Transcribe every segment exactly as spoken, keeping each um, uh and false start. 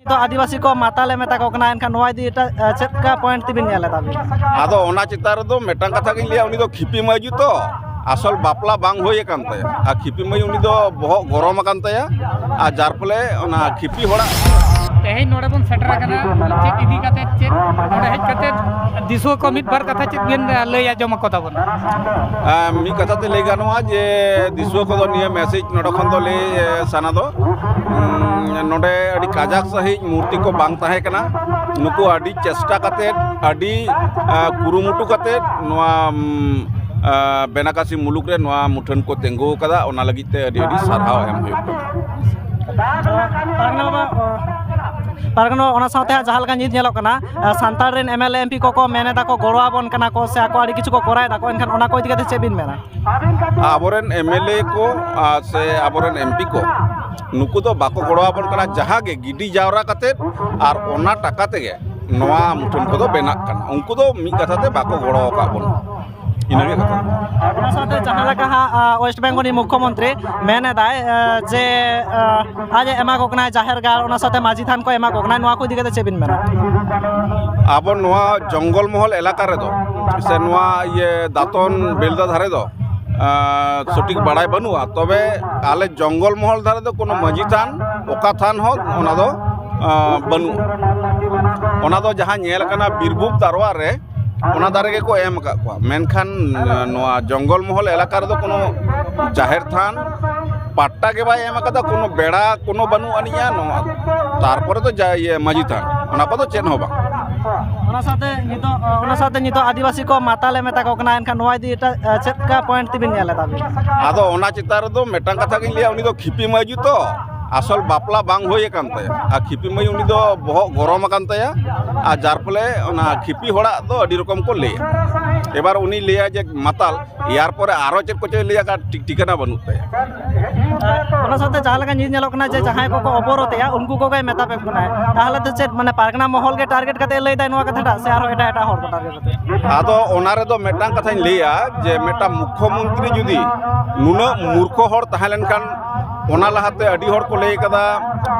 ᱱᱤᱛᱚᱜ ᱟᱹᱫᱤᱵᱟᱹᱥᱤ ᱠᱚ ᱢᱟᱛᱟᱞᱮ ᱢᱮᱛᱟ ᱠᱚ ᱠᱟᱱᱟ, ᱮᱱᱠᱷᱟᱱ ᱱᱚᱣᱟ ᱤᱫᱤ ᱮᱴᱟᱜ, ᱮ, ᱪᱮᱫ ᱞᱮᱠᱟ ᱯᱚᱭᱮᱱᱴ ᱛᱮᱵᱤᱱ ᱧᱮᱞ ᱮᱫᱟ ᱵᱤᱱ? ᱟᱫᱚ ᱚᱱᱟ ᱪᱮᱛᱟᱱ ᱨᱮᱫᱚ ᱢᱤᱫᱴᱟᱝ ᱠᱟᱛᱷᱟ ᱜᱤᱧ ᱞᱟᱹᱭᱟ, ᱩᱱᱤ ᱫᱚ ᱠᱷᱤᱯᱤ ᱢᱟᱹᱭᱡᱩ ᱛᱚ, ᱟᱥᱚᱞ ᱵᱟᱯᱞᱟ ᱵᱟᱝ ᱦᱩᱭ ᱟᱠᱟᱱ ᱛᱟᱭᱟ᱾ ᱟᱨ ᱠᱷᱤᱯᱤ ᱢᱟᱹᱭ ᱩᱱᱤ ᱫᱚ ᱵᱚᱦᱚᱜ ᱜᱚᱨᱚᱢ ᱟᱠᱟᱱ ᱛᱟᱭᱟ, ᱟᱨ ᱡᱟᱨ ᱯᱷᱚᱞᱮ ᱚᱱᱟ ᱠᱷᱤᱯᱤ ᱦᱚᱲᱟᱜ ᱛᱮᱦᱮᱧ ᱱᱚᱰᱮ ᱵᱚᱱ ᱥᱮᱴᱮᱨ ᱟᱠᱟᱱᱟ, ᱪᱮᱫ ᱤᱫᱤ ᱠᱟᱛᱮ, ᱪᱮᱫ ᱱᱚᱰᱮ ᱦᱮᱡ ᱠᱟᱛᱮ ᱫᱤᱥᱩᱣᱟᱹ ᱠᱚ ᱢᱤᱫ ᱵᱟᱨ ᱠᱟᱛᱷᱟ ᱪᱮᱫ ᱵᱮᱱ ᱞᱟᱹᱭ ᱟᱸᱡᱚᱢ ᱟᱠᱚ ᱛᱟᱵᱚᱱᱟ? ᱟᱸ, ᱢᱤᱫ ᱠᱟᱛᱷᱟ ᱛᱮ ᱞᱟᱹᱭ ᱜᱟᱱᱚᱜᱼᱟ ᱡᱮ ᱫᱤᱥᱩᱣᱟᱹ ᱠᱚᱫᱚ ᱱᱤᱭᱟᱹ ᱢᱮᱥᱮᱡᱽ ᱱᱚᱰᱮ ᱠᱷᱚᱱ ᱫᱚ ᱞᱟᱹᱭ, ᱮ, ᱥᱟᱱᱟ ᱫᱚ, ᱩᱸ, ᱱᱚᱰᱮ ᱟᱹᱰᱤ ᱠᱟᱡᱟᱠ ᱥᱟᱺᱦᱤᱡ ᱢᱩᱨᱛᱤ ᱠᱚ ᱵᱟᱝ ᱛᱟᱦᱮᱸ ᱠᱟᱱᱟ᱾ ᱱᱩᱠᱩ ᱟᱹᱰᱤ ᱪᱮᱥᱴᱟ ᱠᱟᱛᱮᱫ, ᱟᱹᱰᱤ, ᱮ, ᱠᱩᱨᱩᱢᱩᱴᱩ ᱠᱟᱛᱮᱫ ᱱᱚᱣᱟ, ᱩᱸ, ᱮ, ᱵᱮᱱᱟᱠᱟᱥᱤ ᱢᱩᱞᱩᱠ ᱨᱮ ᱱᱚᱣᱟ ᱢᱩᱴᱷᱟᱹᱱ ᱠᱚ ᱛᱤᱸᱜᱩ ᱟᱠᱟᱫᱟ, ᱚᱱᱟ ᱞᱟᱹᱜᱤᱫ ᱛᱮ ᱟᱹᱰᱤ ᱟᱹᱰᱤ ᱥᱟᱨᱦᱟᱣ ᱮᱢ ᱦᱩᱭᱩᱜ ᱠᱟᱱᱟ᱾ ᱯᱟᱨᱜᱟᱱᱟ ᱵᱟᱵᱟ, ᱯᱟᱨᱜᱟᱱᱟ ᱵᱟᱵᱟ, ᱚᱱᱟ ᱥᱟᱶᱛᱮ ᱦᱟᱸᱜ ᱡᱟᱦᱟᱸ ᱞᱮᱠᱟ ᱧᱤᱛ ᱧᱮᱞᱚᱜ ᱠᱟᱱᱟ, ᱮ, ᱥᱟᱱᱛᱟᱲ ᱨᱮᱱ M L A M P ᱠᱚᱠᱚ ᱢᱮᱱ ᱮᱫᱟ ᱠᱚ ᱜᱚᱲᱚ ᱟᱵᱚᱱ ᱠᱟᱱᱟ ᱠᱚ ᱥᱮ ᱟᱠᱚ ᱟᱹᱰᱤ ᱠᱤᱪᱷᱩ ᱠᱚ ᱠᱚᱨᱟᱣ ᱮᱫᱟ ᱠᱚ, ᱮᱱᱠᱷᱟᱱ ᱚᱱᱟ ᱠᱚ ᱤᱫᱤ ᱠᱟᱛᱮ ᱪᱮᱫ ᱵᱤᱱ ᱢᱮᱱᱟ? ᱟᱵᱚᱨᱮᱱ ᱮᱢ ᱮᱞ ᱮ ᱠᱚ, ᱟᱨ ᱥᱮ ᱟᱵᱚᱨᱮᱱ ᱮᱢ ᱯᱤ ᱠᱚ, ᱱᱩᱠᱩ ᱫᱚ ᱵᱟᱠᱚ ᱜᱚᱲᱚ ᱟᱵᱚᱱ ᱠᱟᱱᱟ᱾ ᱡᱟᱦᱟᱸ ᱜᱮ ᱜᱤᱰᱤ ᱡᱟᱣᱨᱟ ᱠᱟᱛᱮᱫ ᱟᱨ ᱚᱱᱟ ᱴᱟᱠᱟ ᱛᱮᱜᱮ ᱱᱚᱣᱟ ᱢᱩᱴᱷᱟᱹᱱ ᱠᱚᱫᱚ ᱵᱮᱱᱟᱜ ᱠᱟᱱᱟ᱾ ᱩᱱᱠᱩ ᱫᱚ ᱢᱤᱫ ᱠᱟᱛᱷᱟ ᱛᱮ ᱵᱟᱠᱚ ᱜᱚᱲᱚ ᱟᱠᱟᱫ ᱵᱚᱱᱟ᱾ ᱤᱱᱟᱹᱜᱮ ᱠᱟᱛᱷᱟ᱾ ᱚᱱᱟ ᱥᱟᱶᱛᱮ ᱡᱟᱦᱟᱸ ᱞᱮᱠᱟ ᱦᱟᱸᱜ, ᱟ, ᱳᱭᱮᱥᱴ ᱵᱮᱝᱜᱚᱞ ᱨᱤᱱ ᱢᱩᱠᱠᱷᱚ ᱢᱚᱱᱛᱨᱤ ᱢᱮᱱ ᱮᱫᱟᱭ, ᱟ, ᱡᱮ, ᱟ, ᱟᱡ ᱮ ᱮᱢᱟ ᱠᱚ ᱠᱟᱱᱟ ᱡᱟᱦᱮᱨ ᱜᱟᱲ, ᱚᱱᱟ ᱥᱟᱶᱛᱮ ᱢᱟᱹᱡᱷᱤ ᱛᱷᱟᱱ ᱠᱚ ᱮᱢᱟ ᱠᱚ ᱠᱟᱱᱟ, ᱱᱚᱣᱟ ᱠᱚ ᱤᱫᱤ ᱠᱟᱛᱮ ᱪᱮᱫ ᱵᱤᱱ ᱢᱮᱱᱟ? ᱟᱵᱚ ᱱᱚᱣᱟ ᱡᱚᱝᱜᱚᱞ ᱢᱚᱦᱚᱞ ᱮᱞᱟᱠᱟ ᱨᱮᱫᱚ ᱥᱮ ᱱᱚᱣᱟ ᱤᱭᱟᱹ ᱫᱟᱛᱚᱱ ᱵᱮᱞᱫᱟ ᱫᱷᱟᱨᱮ ᱫᱚ, ᱟᱸ, ᱥᱚᱴᱷᱤᱠ ᱵᱟᱲᱟᱭ ᱵᱟᱹᱱᱩᱜᱼᱟ, ᱛᱚᱵᱮ ᱟᱞᱮ ᱡᱚᱝᱜᱚᱞ ᱢᱚᱦᱚᱞ ᱫᱷᱟᱨᱮ ᱫᱚ ᱠᱳᱱᱳ ᱢᱟᱹᱡᱷᱤ ᱛᱷᱟᱱ, ᱚᱠᱟ ᱛᱷᱟᱱ ᱦᱚᱸ ᱚᱱᱟ ᱫᱚ, ᱟᱸ, ᱵᱟᱹᱱᱩᱜᱼᱟ᱾ ᱚᱱᱟ ᱫᱚ ᱡᱟᱦᱟᱸ ᱧᱮᱞ ᱟᱠᱟᱱᱟ ᱵᱤᱨᱵᱷᱩᱢ ᱛᱟᱨᱣᱟ ᱨᱮ, ᱚᱱᱟ ᱫᱷᱟᱨᱮ ᱜᱮᱠᱚ ᱮᱢ ᱟᱠᱟᱫ ᱠᱚᱣᱟ, ᱢᱮᱱᱠᱷᱟᱱ, ᱟᱸ, ᱱᱚᱣᱟ ᱡᱚᱝᱜᱚᱞ ᱢᱚᱦᱚᱞ ᱮᱞᱟᱠᱟ ᱨᱮᱫᱚ ᱠᱳᱱᱳ ᱡᱟᱦᱮᱨ ᱛᱷᱟᱱ ᱯᱟᱴᱴᱟ ᱜᱮ ᱵᱟᱭ ᱮᱢ ᱟᱠᱟᱫᱟ, ᱠᱳᱱᱳ ᱵᱮᱲᱟ ᱠᱳᱱᱳ ᱵᱟᱹᱱᱩᱜ ᱟᱹᱱᱤᱡᱼᱟ᱾ ᱱᱚᱣᱟ ᱛᱟᱨᱯᱚᱨᱮ ᱫᱚ ᱡᱟ ᱤᱭᱟᱹ ᱢᱟᱹᱡᱷᱤ ᱛᱷᱟᱱ, ᱚᱱᱟ ᱠᱚᱫᱚ ᱪᱮᱫ ᱦᱚᱸ ᱵᱟᱝ᱾ ᱚᱱᱟ ᱥᱟᱶᱛᱮ ᱱᱤᱛᱚᱜ, ᱚᱱᱟ ᱥᱟᱶᱛᱮ ᱱᱤᱛᱚᱜ ᱟᱹᱫᱤᱵᱟᱹᱥᱤ ᱠᱚ ᱢᱟᱛᱟᱞᱮ ᱢᱮᱛᱟ ᱠᱚ ᱠᱟᱱᱟ, ᱮᱱᱠᱷᱟᱱ ᱱᱚᱣᱟ ᱤᱫᱤ ᱮᱴᱟᱜ, ᱪᱮᱫ ᱞᱮᱠᱟ ᱯᱚᱭᱮᱱᱴ ᱛᱮᱵᱤᱱ ᱧᱮᱞ ᱮᱫᱟ ᱵᱤᱱ? ᱟᱫᱚ ᱚᱱᱟ ᱪᱮᱛᱟᱱ ᱨᱮᱫᱚ ᱢᱤᱫᱴᱟᱝ ᱠᱟᱛᱷᱟ ᱜᱤᱧ ᱞᱟᱹᱭᱟ, ᱩᱱᱤ ᱫᱚ ᱠᱷᱤᱯᱤ ᱢᱟᱹᱭᱡᱩ ᱛᱚ, ᱟᱥᱚᱞ ᱵᱟᱯᱞᱟ ᱵᱟᱝ ᱦᱩᱭ ᱟᱠᱟᱱ ᱛᱟᱭᱟ᱾ ᱟᱨ ᱠᱷᱤᱯᱤ ᱢᱟᱹᱭ ᱩᱱᱤ ᱫᱚ ᱵᱚᱦᱚᱜ ᱜᱚᱨᱚᱢ ᱟᱠᱟᱱ ᱛᱟᱭᱟ, ᱟᱨ ᱡᱟᱨ ᱯᱷᱚᱞᱮ ᱚᱱᱟ ᱠᱷᱤᱯᱤ ᱦᱚᱲᱟᱜ ᱫᱚ ᱟᱹᱰᱤ ᱨᱚᱠᱚᱢ ᱠᱚ ᱞᱟᱹᱭᱟ᱾ ᱮᱵᱟᱨ ᱩᱱᱤ ᱞᱟᱹᱭᱟ ᱡᱮ ᱢᱟᱛᱟᱞ, ᱮᱭᱟᱨ ᱯᱚᱨᱮ ᱟᱨᱚ ᱪᱮᱫ ᱠᱚᱪᱚᱭ ᱞᱟᱹᱭᱟ, ᱠᱟᱨ ᱴᱷᱤᱠ ᱴᱷᱤᱠᱟᱹᱱᱟ ᱵᱟᱹᱱᱩᱜ ᱛᱟᱭᱟ᱾ ᱚᱱᱟ ᱥᱟᱶᱛᱮ ᱡᱟᱦᱟᱸ ᱞᱮᱠᱟ ᱧᱤᱨ ᱧᱮᱞᱚᱜ ᱠᱟᱱᱟ ᱡᱮ ᱡᱟᱦᱟᱸᱭ ᱠᱚᱠᱚ ᱚᱵᱚᱨᱚᱛᱮᱜᱼᱟ, ᱩᱱᱠᱩ ᱠᱚᱜᱮ ᱢᱮᱛᱟ ᱯᱮ ᱠᱟᱱᱟᱭ, ᱛᱟᱦᱚᱞᱮ ᱫᱚ ᱪᱮᱫ, ᱢᱟᱱᱮ, ᱯᱟᱨᱜᱟᱱᱟ ᱢᱚᱦᱚᱞ ᱜᱮ ᱴᱟᱨᱜᱮᱴ ᱠᱟᱛᱮ ᱞᱟᱹᱭ ᱫᱟᱭ ᱱᱚᱣᱟ ᱠᱟᱛᱷᱟᱴᱟᱜ, ᱥᱮ ᱟᱨᱦᱚᱸ ᱮᱴᱟᱜ ᱮᱴᱟᱜ ᱦᱚᱲ ᱠᱚ ᱴᱟᱨᱜᱮᱴ ᱠᱟᱛᱮ? ᱟᱫᱚ ᱚᱱᱟ ᱨᱮᱫᱚ ᱢᱤᱫᱴᱟᱝ ᱠᱟᱛᱷᱟᱧ ᱞᱟᱹᱭᱟ ᱡᱮ ᱢᱤᱫᱴᱟᱝ ᱢᱩᱠᱠᱷᱚ ᱢᱚᱱᱛᱨᱤ ᱡᱩᱫᱤ ᱱᱩᱱᱟᱹᱜ ᱢᱩᱨᱠᱷᱚ ᱦᱚᱲ ᱛᱟᱦᱮᱸ ᱞᱮᱱᱠᱷᱟᱱ ᱚᱱᱟ ᱞᱟᱦᱟᱛᱮ ᱟᱹᱰᱤ ᱦᱚᱲ ᱠᱚ ᱞᱟᱹᱭ ᱠᱟᱫᱟ,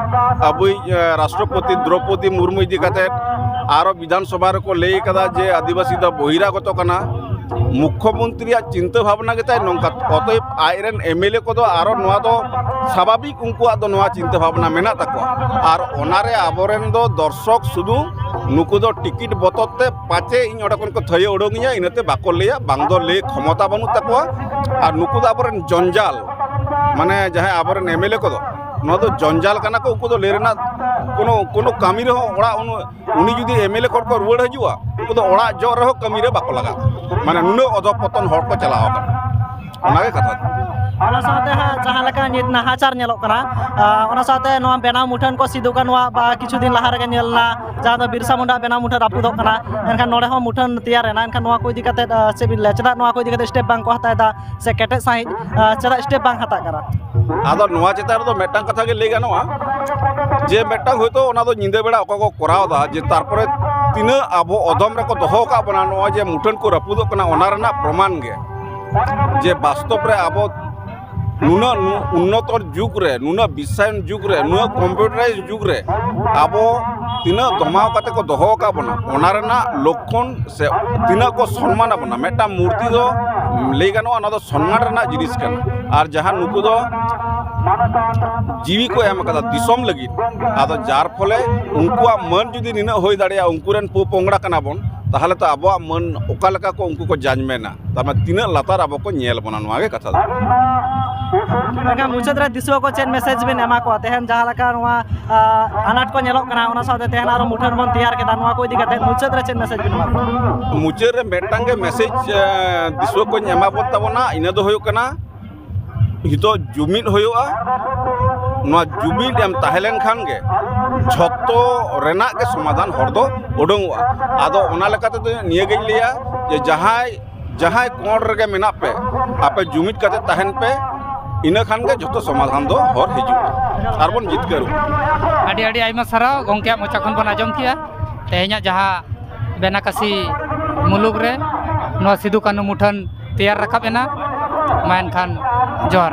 ᱟᱵᱚᱭᱤᱡ, ᱮ, ᱨᱟᱥᱴᱨᱚᱯᱚᱛᱤ ᱫᱨᱚᱯᱚᱫᱤ ᱢᱩᱨᱢᱩ ᱤᱫᱤ ᱠᱟᱛᱮ ᱟᱨᱚ ᱵᱤᱫᱷᱟᱱ ᱥᱚᱵᱷᱟ ᱨᱮᱠᱚ ᱞᱟᱹᱭ ᱠᱟᱫᱟ ᱡᱮ ᱟᱹᱫᱤᱵᱟᱹᱥᱤ ᱫᱚ ᱵᱚᱦᱤᱨᱟᱜᱚᱛᱚ ᱠᱟᱱᱟ᱾ ᱢᱩᱠᱠᱷᱚᱢᱚᱱᱛᱨᱤᱭᱟᱜ ᱪᱤᱱᱛᱟᱹ ᱵᱷᱟᱵᱽᱱᱟ ᱜᱮᱛᱟᱭ ᱱᱚᱝᱠᱟ, ᱚᱛᱚᱮᱵ ᱟᱡᱨᱮᱱ ᱮᱢᱮᱞᱮ ᱠᱚᱫᱚ ᱟᱨᱚ ᱱᱚᱣᱟ ᱫᱚ ᱥᱟᱵᱷᱟᱵᱤᱠ ᱩᱱᱠᱩᱣᱟᱜ ᱫᱚ ᱱᱚᱣᱟ ᱪᱤᱱᱛᱟᱹ ᱵᱷᱟᱵᱽᱱᱟ ᱢᱮᱱᱟᱜ ᱛᱟᱠᱚᱣᱟ᱾ ᱟᱨ ᱚᱱᱟᱨᱮ ᱟᱵᱚᱨᱮᱱ ᱫᱚ ᱫᱚᱨᱥᱚᱠ ᱥᱩᱫᱷᱩ ᱱᱩᱠᱩ ᱫᱚ ᱴᱤᱠᱤᱴ ᱵᱚᱛᱚᱨ ᱛᱮ ᱯᱟᱪᱮ ᱤᱧ ᱚᱸᱰᱮ ᱠᱷᱚᱱ ᱠᱚ ᱛᱷᱟᱹᱭᱟᱹ ᱩᱰᱩᱝᱤᱧᱟ, ᱤᱱᱟᱹᱛᱮ ᱵᱟᱠᱚ ᱞᱟᱹᱭᱟ, ᱵᱟᱝ ᱫᱚ ᱞᱟᱹᱭ ᱠᱷᱚᱢᱚᱛᱟ ᱵᱟᱹᱱᱩᱜ ᱛᱟᱠᱚᱣᱟ᱾ ᱟᱨ ᱱᱩᱠᱩ ᱫᱚ ᱟᱵᱚᱨᱮᱱ ᱡᱚᱧᱡᱟᱞ, ᱢᱟᱱᱮ ᱡᱟᱦᱟᱸᱭ ᱟᱵᱚᱨᱮᱱ ᱮᱢᱮᱞᱮ ᱠᱚᱫᱚ, ᱱᱚᱣᱟ ᱫᱚ ᱡᱚᱧᱡᱟᱞ ᱠᱟᱱᱟ ᱠᱚ᱾ ᱩᱱᱠᱩ ᱫᱚ ᱞᱟᱹᱭ ᱨᱮᱱᱟᱜ ᱠᱳᱱᱳ, ᱠᱳᱱᱳ ᱠᱟᱹᱢᱤ ᱨᱮᱦᱚᱸ ᱚᱲᱟᱜ ᱩᱱᱟᱹᱜ ᱩᱱᱤ ᱡᱩᱫᱤ ᱮᱢᱮᱞᱮ ᱠᱷᱚᱱ ᱠᱚ ᱨᱩᱣᱟᱹᱲ ᱦᱤᱡᱩᱜᱼᱟ, ᱩᱱᱠᱩ ᱫᱚ ᱚᱲᱟᱜ ᱡᱚᱜ ᱨᱮᱦᱚᱸ ᱠᱟᱹᱢᱤ ᱨᱮ ᱵᱟᱠᱚ ᱞᱟᱜᱟᱜᱼᱟ᱾ ᱢᱟᱱᱮ ᱱᱩᱱᱟᱹᱜ ᱚᱫᱷᱚᱯᱚᱛᱚᱱ ᱦᱚᱲ ᱠᱚ ᱪᱟᱞᱟᱣ ᱟᱠᱟᱱᱟ᱾ ᱚᱱᱟᱜᱮ ᱠᱟᱛᱷᱟ ᱫᱚ᱾ ᱚᱱᱟ ᱥᱟᱶᱛᱮ ᱦᱟᱸᱜ ᱡᱟᱦᱟᱸ ᱞᱮᱠᱟ ᱱᱤᱛ ᱱᱟᱦᱟᱪᱟᱨ ᱧᱮᱞᱚᱜ ᱠᱟᱱᱟ, ᱟᱨ ᱚᱱᱟ ᱥᱟᱶᱛᱮ ᱱᱚᱣᱟ ᱵᱮᱱᱟᱣ ᱢᱩᱴᱷᱟᱹᱱ ᱠᱚ ᱥᱤᱫᱩ ᱠᱟᱹᱱᱩᱣᱟᱜ ᱵᱟ ᱠᱤᱪᱷᱩ ᱫᱤᱱ ᱞᱟᱦᱟ ᱨᱮᱜᱮ ᱧᱮᱞ ᱮᱱᱟ, ᱡᱟᱦᱟᱸ ᱫᱚ ᱵᱤᱨᱥᱟ ᱢᱩᱱᱰᱟ ᱵᱮᱱᱟᱣ ᱢᱩᱴᱷᱟᱹᱱ ᱨᱟᱹᱯᱩᱫᱚᱜ ᱠᱟᱱᱟ, ᱮᱱᱠᱷᱟᱱ ᱱᱚᱰᱮ ᱦᱚᱸ ᱢᱩᱴᱷᱟᱹᱱ ᱛᱮᱭᱟᱨ ᱮᱱᱟ, ᱮᱱᱠᱷᱟᱱ ᱱᱚᱣᱟ ᱠᱚ ᱤᱫᱤ ᱠᱟᱛᱮ, ᱟᱨ, ᱪᱮᱫ ᱵᱤᱱ ᱞᱟᱹᱭᱟ, ᱪᱮᱫᱟᱜ ᱱᱚᱣᱟ ᱠᱚ ᱤᱫᱤ ᱠᱟᱛᱮ ᱥᱴᱮᱯ ᱵᱟᱝ ᱠᱚ ᱦᱟᱛᱟᱣ ᱮᱫᱟ ᱥᱮ ᱠᱮᱴᱮᱡ ᱥᱟᱺᱦᱤᱡ, ᱟᱨ, ᱪᱮᱫᱟᱜ ᱥᱴᱮᱯ ᱵᱟᱝ ᱦᱟᱛᱟᱜ ᱠᱟᱱᱟ? ᱟᱫᱚ ᱱᱚᱣᱟ ᱪᱮᱛᱟᱱ ᱨᱮᱫᱚ ᱢᱤᱫᱴᱟᱝ ᱠᱟᱛᱷᱟ ᱜᱮ ᱞᱟᱹᱭ ᱜᱟᱱᱚᱜᱼᱟ, ᱡᱮ ᱢᱤᱫᱴᱟᱝ ᱦᱚᱭᱛᱳ ᱚᱱᱟ ᱫᱚ ᱧᱤᱫᱟᱹ ᱵᱮᱲᱟ ᱚᱠᱚᱭ ᱠᱚ ᱠᱚᱨᱟᱣ ᱮᱫᱟ, ᱡᱮ ᱛᱟᱨᱯᱚᱨᱮ ᱛᱤᱱᱟᱹᱜ ᱟᱵᱚ ᱚᱫᱚᱢ ᱨᱮᱠᱚ ᱫᱚᱦᱚ ᱟᱠᱟᱫ ᱵᱚᱱᱟ, ᱱᱚᱜᱼᱚᱭ ᱡᱮ ᱢᱩᱴᱷᱟᱹᱱ ᱠᱚ ᱨᱟᱹᱯᱩᱫᱚᱜ ᱠᱟᱱᱟ, ᱚᱱᱟ ᱨᱮᱱᱟᱜ ᱯᱨᱚᱢᱟᱱ ᱜᱮ ᱡᱮ ᱵᱟᱥᱛᱚᱵ ᱨᱮ ᱟᱵᱚ ᱱᱩᱱᱟᱹᱜ ᱱᱩ-, ᱩᱱᱱᱚᱛᱚ ᱡᱩᱜᱽ ᱨᱮ, ᱱᱩᱱᱟᱹᱜ ᱵᱤᱥᱥᱟᱭᱚᱱ ᱡᱩᱜᱽ ᱨᱮ, ᱱᱩᱱᱟᱹᱜ ᱠᱚᱢᱯᱤᱭᱩᱴᱟᱨᱟᱭᱤᱡᱽ ᱡᱩᱜᱽ ᱨᱮ ᱟᱵᱚ ᱛᱤᱱᱟᱹᱜ ᱫᱚᱢᱟᱣ ᱠᱟᱛᱮ ᱠᱚ ᱫᱚᱦᱚ ᱟᱠᱟᱫ ᱵᱚᱱᱟ, ᱚᱱᱟ ᱨᱮᱱᱟᱜ ᱞᱚᱠᱠᱷᱚᱱ ᱥᱮ ᱛᱤᱱᱟᱹᱜ ᱠᱚ ᱥᱚᱱᱢᱟᱱ ᱟᱵᱚᱱᱟ᱾ ᱢᱤᱫᱴᱟᱝ ᱢᱩᱨᱛᱤ ᱫᱚ, ᱞᱟᱹᱭ ᱜᱟᱱᱚᱜᱼᱟ, ᱚᱱᱟ ᱫᱚ ᱥᱚᱱᱢᱟᱱ ᱨᱮᱱᱟᱜ ᱡᱤᱱᱤᱥ ᱠᱟᱱᱟ᱾ ᱟᱨ ᱡᱟᱦᱟᱸ ᱱᱩᱠᱩ ᱫᱚ ᱡᱤᱣᱤ ᱠᱚ ᱮᱢ ᱟᱠᱟᱫᱟ ᱫᱤᱥᱚᱢ ᱞᱟᱹᱜᱤᱫ, ᱟᱫᱚ ᱡᱟᱨ ᱯᱷᱚᱞᱮ ᱩᱱᱠᱩᱣᱟᱜ ᱢᱟᱹᱱ ᱡᱩᱫᱤ ᱱᱤᱱᱟᱹᱜ ᱦᱩᱭ ᱫᱟᱲᱮᱭᱟᱜᱼᱟ, ᱩᱱᱠᱩ ᱨᱮᱱ ᱯᱚ ᱯᱚᱝᱲᱟ ᱠᱟᱱᱟ ᱵᱚᱱ, ᱛᱟᱦᱚᱞᱮ ᱛᱚ ᱟᱵᱚᱣᱟᱜ ᱢᱟᱹᱱ ᱚᱠᱟ ᱞᱮᱠᱟ ᱠᱚ ᱩᱱᱠᱩ ᱠᱚ ᱡᱟᱡᱽᱢᱮᱱᱟ? ᱛᱟᱨ ᱢᱟᱱᱮ ᱛᱤᱱᱟᱹᱜ ᱞᱟᱛᱟᱨ ᱟᱵᱚ ᱠᱚ ᱧᱮᱞ ᱵᱚᱱᱟ, ᱱᱚᱣᱟ ᱜᱮ ᱠᱟᱛᱷᱟ ᱫᱚ᱾ ᱢᱮᱱᱠᱷᱟᱱ ᱢᱩᱪᱟᱹᱫ ᱨᱮ ᱫᱤᱥᱩᱣᱟᱹ ᱠᱚ ᱪᱮᱫ ᱢᱮᱥᱮᱡᱽ ᱵᱤᱱ ᱮᱢᱟ ᱠᱚᱣᱟ? ᱛᱮᱦᱮᱧ ᱡᱟᱦᱟᱸ ᱞᱮᱠᱟ ᱱᱚᱣᱟ, ᱟᱸ, ᱟᱱᱟᱴ ᱠᱚ ᱧᱮᱞᱚᱜ ᱠᱟᱱᱟ, ᱚᱱᱟ ᱥᱟᱶᱛᱮ ᱛᱮᱦᱮᱧ ᱟᱨᱚ ᱢᱩᱴᱷᱟᱹᱱ ᱵᱚᱱ ᱛᱮᱭᱟᱨ ᱠᱮᱫᱟ, ᱱᱚᱣᱟ ᱠᱚ ᱤᱫᱤ ᱠᱟᱛᱮ ᱢᱩᱪᱟᱹᱫ ᱨᱮ ᱪᱮᱫ ᱢᱮᱥᱮᱡᱽ ᱵᱤᱱ ᱮᱢᱟ ᱠᱚᱣᱟ? ᱢᱩᱪᱟᱹᱫ ᱨᱮ ᱢᱤᱫᱴᱟᱝ ᱜᱮ ᱢᱮᱥᱮᱡᱽ, ᱮᱸ, ᱫᱤᱥᱩᱣᱟᱹ ᱠᱚᱧ ᱮᱢᱟ ᱵᱚᱱ ᱛᱟᱵᱚᱱᱟ, ᱤᱱᱟᱹ ᱫᱚ ᱦᱩᱭᱩᱜ ᱠᱟᱱᱟ, ᱱᱤᱛᱚᱜ ᱡᱩᱢᱤᱫ ᱦᱩᱭᱩᱜᱼᱟ᱾ ᱱᱚᱣᱟ ᱡᱩᱢᱤᱫ ᱮᱢ ᱛᱟᱦᱮᱸ ᱞᱮᱱ ᱠᱷᱟᱱ ᱜᱮ ᱡᱷᱚᱛᱚ ᱨᱮᱱᱟᱜ ᱜᱮ ᱥᱚᱢᱟᱫᱷᱟᱱ ᱦᱚᱨ ᱫᱚ ᱩᱰᱩᱝᱚᱜᱼᱟ᱾ ᱟᱫᱚ ᱚᱱᱟ ᱞᱮᱠᱟ ᱛᱮᱫᱚ ᱱᱤᱭᱟᱹ ᱜᱤᱧ ᱞᱟᱹᱭᱟ ᱡᱮ ᱡᱟᱦᱟᱸᱭ, ᱡᱟᱦᱟᱸᱭ ᱠᱚᱬ ᱨᱮᱜᱮ ᱢᱮᱱᱟᱜ ᱯᱮ, ᱟᱯᱮ ᱡᱩᱢᱤᱫ ᱠᱟᱛᱮ ᱛᱟᱦᱮᱱ ᱯᱮ, ᱤᱱᱟᱹ ᱠᱷᱟᱱ ᱜᱮ ᱡᱷᱚᱛᱚ ᱥᱚᱢᱟᱫᱷᱟᱱ ᱫᱚ ᱦᱚᱨ ᱦᱤᱡᱩᱜᱼᱟ ᱟᱨ ᱵᱚᱱ ᱡᱤᱛᱠᱟᱹᱨᱚᱜᱼᱟ᱾ ᱟᱹᱰᱤ ᱟᱹᱰᱤ ᱟᱭᱢᱟ ᱥᱟᱨᱦᱟᱣ ᱜᱚᱢᱠᱮᱭᱟᱜ ᱢᱚᱪᱟ ᱠᱷᱚᱱ ᱵᱚᱱ ᱟᱸᱡᱚᱢ ᱠᱮᱜᱼᱟ ᱛᱮᱦᱮᱧᱟᱜ ᱡᱟᱦᱟᱸ ᱵᱮᱱᱟᱠᱟᱥᱤ ᱢᱩᱞᱩᱠ ᱨᱮ ᱱᱚᱣᱟ ᱥᱤᱫᱩ ᱠᱟᱹᱱᱦᱩ ᱢᱩᱴᱷᱟᱹᱱ ᱛᱮᱭᱟᱨ ᱨᱟᱠᱟᱵ ᱮᱱᱟ᱾ ᱢᱟ ᱮᱱᱠᱷᱟᱱ ᱡᱚᱦᱟᱨ᱾